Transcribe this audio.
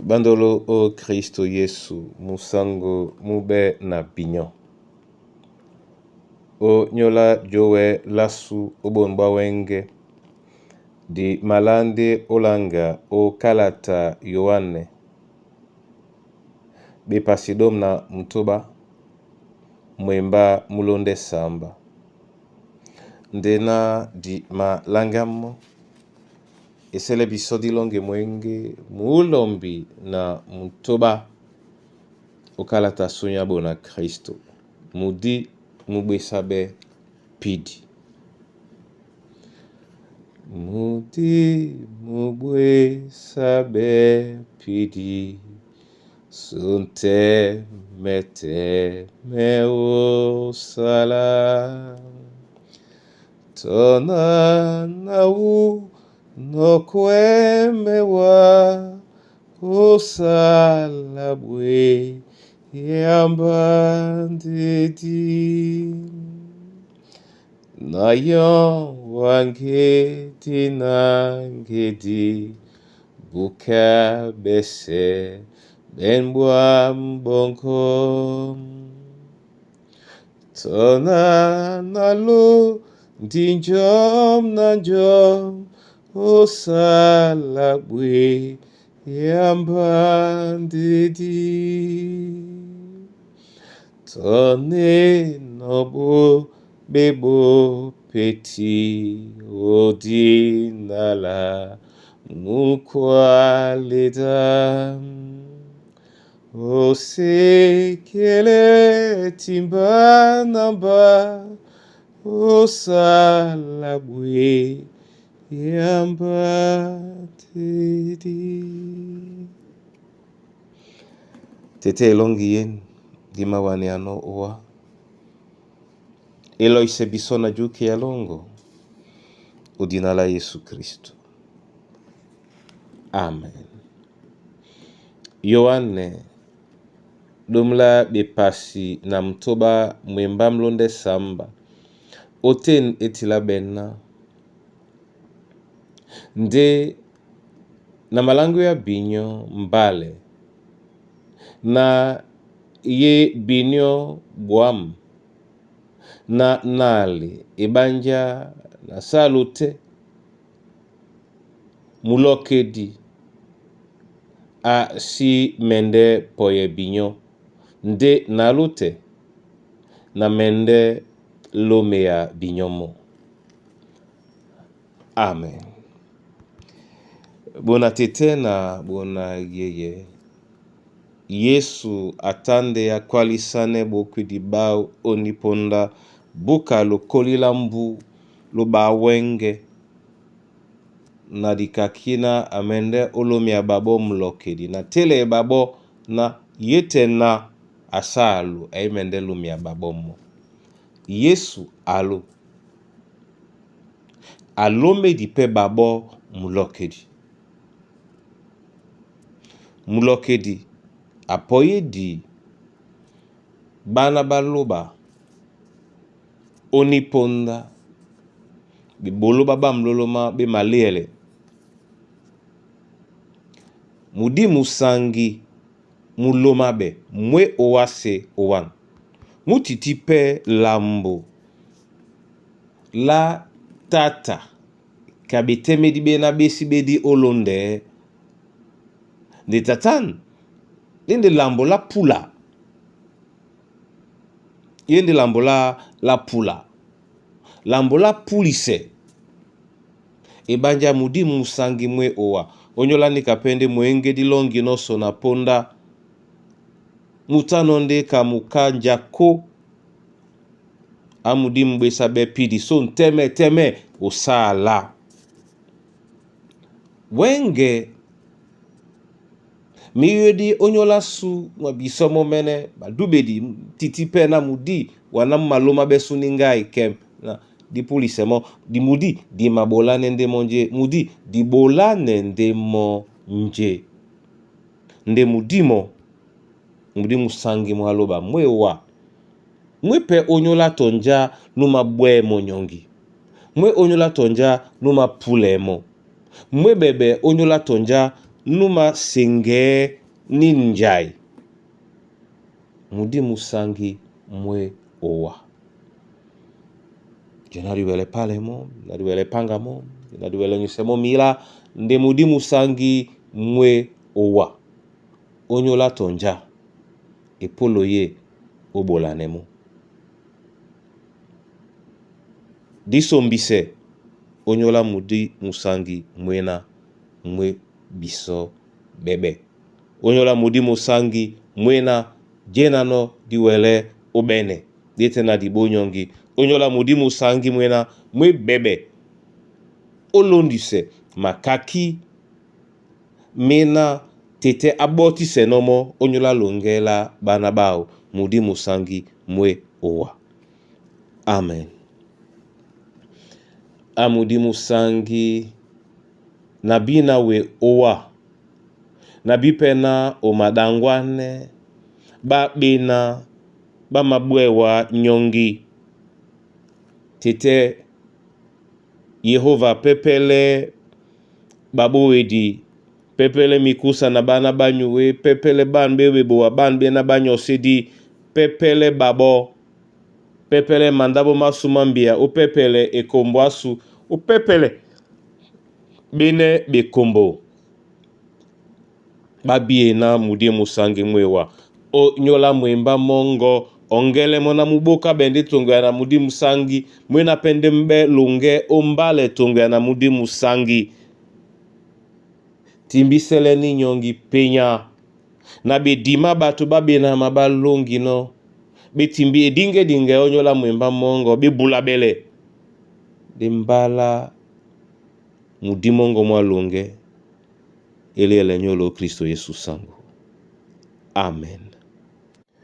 Bandolo o Kristo Yesu musango mube na binyo. O nyola jowe lasu obon bwa wenge di malande olanga o kalata Yoane bepasi dôme na mutoba mwemba mulonde samba. Ndena di malangamo esele biso dilonge mwenge mulombi na mutoba okalata sunya bona Kristo mudi mubwesabe pidi. Mudi mubwesabe pidi sunte mete osala tona na wu nokwemewa osala bwe yamba ndedi na yo wangedi nangedi buka bese benbwa mbongo tona nalo ndinjom na njom osala bwe yamba ndedi tone nobo bebo peti odinala mukwaleda osekele timba namba osala bwe yamba tedi. Tete elongi yen dima wane ano owa eloise biso na juke ya longo odinala Yesu Kristo. Amen. Yohane domla bepasi na mtoba mwemba mlonde samba oten etila bena nde na malango ya binyo mbale na ye binyo bwam na nali ebanja na salu te mulokedi a si mende poye binyo nde nalu te na mende lomea binyo mo. Amen. Bona tete na bona yeye Yesu atande akwalisane bokwidi bao oniponda buka lokolila mbu lo bawenge na dikakina amende olomia babo mulokedi na tele babo na yete na asalu aimende lumia babo mo. Yesu alo alomedi pe babo mulokedi. Mulokedi apoyedi bana baloba oniponda bibolo baba mloloma be maliele mudi musangi mulomabe mwe owase owan mutiti pe lambo la tata kabetemedi be na besi bedi olonde nde tatan nde lambo la pula ye nde lambo la, la pula lambo la pulise ebanja mudi musangi mwe owa onyolani kapende mwenge longi noso na ponda mutano nde kamukanja ko amudi mbwesa be pidi so nteme teme osala wenge miyodi onyola su mwa bisomo mene badubedi titi pe na mudi wana maloma besu ni ngai kem na di pulisemo di mudi di mabola nende monje mudi di bola nende mo nje nde mudimo mudi musangi mwaloba mwe wa mwe pe onyola tonja numa bwe monyongi mwe onyola tonja numa pulemo mwe bebe onyola tonja nú maseŋgɛ́ ní njai mudi musangi mwé owa. Je na diwɛlɛ palɛ mɔ, na diwɛlɛ panga mɔ, na diwɛlɛ nyusɛ mɔ mila nde mudi musangi mwé owa. Onyola tonja epolo ye obolane mo. Disombise onyola mudi musangi mwena mwe biso bebe. Onyola mudi musangi mwena jenano diwele obene. Diete na dibonyongi. Onyola mudi musangi mwena mwe bebe. Olondise makaki mena tete abotise nomo onyola longela bana bao mudi musangi mwe owa. Amen. Amudi musangi na bina we owa. Na bipena omadangwane ba bena ba mabwewa nyongi. Tete Yehova pepele baboedi pepele mikusa na bana banyuwe pepele ban bewe bowa ban bena banyosedi pepele babo pepele mandabo masuma mbia upepele ekombwasu upepele bene bekombo babie na mudie musangi mwewa onyola mwemba mongo ongele mona muboka bende tongo ya na mudi musangi mwena pende mbe longe ombale tongo ya na mudi musangi timbisele ni nyongi penya na bedima bato babenama balongi no betimbi edingedinge onyola mwemba mongo bebula bele de mbala mudi mongo mwa longe eliele nyolo Kristo Yesu sango. Amen.